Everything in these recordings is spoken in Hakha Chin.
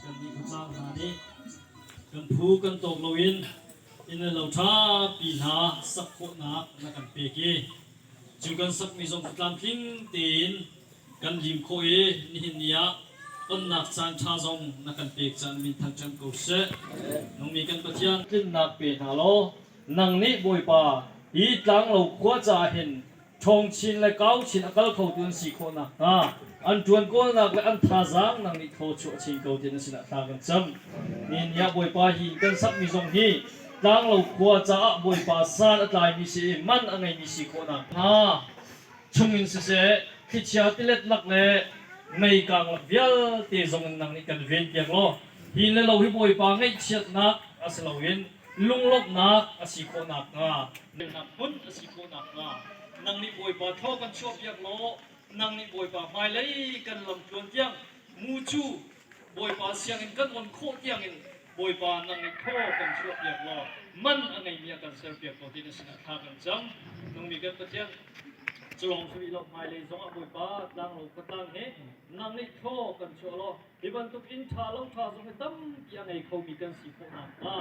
Kan nih khuatlang hna nih kan phu kan tawk loin inn le lo ṭhapi hna sak khawhnak na kan pek i cu kan sakmi zong cu tlamtling tein kan lim khawh i nihin ni ah tonnak caan ṭha zong na kan pek caan min thangṭhat ko seh. Nungmi kan Pathian tlinnak pe hna law nang nih Bawipa hi tlanglo khua caah hin ṭhawng chin le kau chin a kal khotu an si khawh nakhnga an ṭuan kawlnak le an thazaang nang nih thaw chuah chin ko ti na sinah thla kan cam. Nihin ni ah Bawipa hi kan sakmi zong hi tlanglo khua caah Bawipa san a tlaimi si i man a ngeimi si khawh nakhnga chungin siseh thlichia tilet lak le meikang lak vialte zong in nang nih kan ven piak law hi le lo hi Bawipa ngaihchiatnak a si loin lunglawmhnak a si khawh nakhnga nak hmun a si khawh nakhnga nang nih Bawipa thaw kan chuahpiak law nang nih Bawipa hmailei kan lam tluan tiang mucu Bawipa sianginn kan on khawh tiangin Bawipa nang nih thaw kan chuahpiak law man a ngeimi a kan serpiak ko ti na sinah thla kan cam. Nungmi kan Pathian culawng suri lo hmailei zongah Bawipa tlanglo khuatlang he nang nih thaw kan chuah law hi bantuk inn ṭha lo ṭha zong hi tampi a ngei khomi kan si khawh nakhnga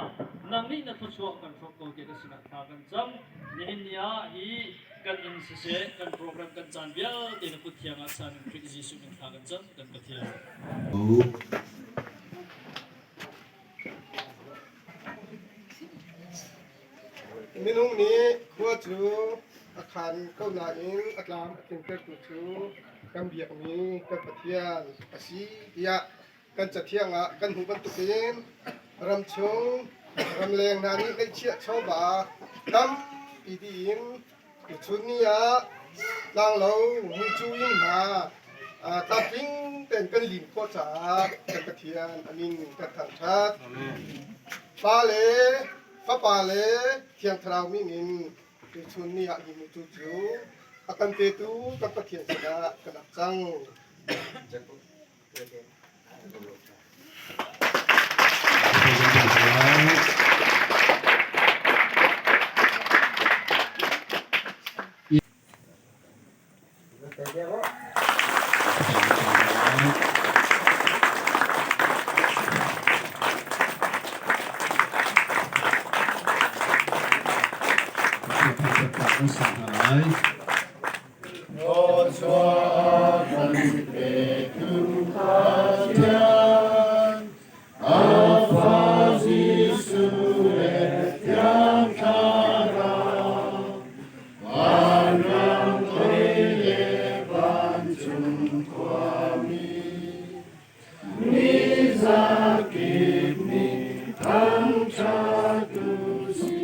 nang nih na thluachuah kan hrawk ko ti na sinah thla kan cam. Nihin ni ah hi kan inn siseh kan program kan caan vialte na kut thiang ah san in Khrih Jesuh min thla kan cam kan Pathian. Minung nih khua cu a khaan ko nain a tlam a tlingtertu cu kan biakmi kan Pathian a si tiah kan Cathiang ah kan hmuh bantukin ramchung ramleng hna nih ngeihchiah chawva tampi dih in Tuchun ni ah tlanglo mucu in hna tlamtling tein kan lim khawh caah kan Pathian a min kan thangṭhat. Pa le Fapa le Thiang Thlarau min in tuchun ni ah hi mucu cu a kan petu kan Pathian sinah kan ap cang. Thluachuah kan petu Pathian, a Fa Jesuh le Thiang Thlarau, vanram lei le vancung khuami, mi zakip nih thangṭhat u sih.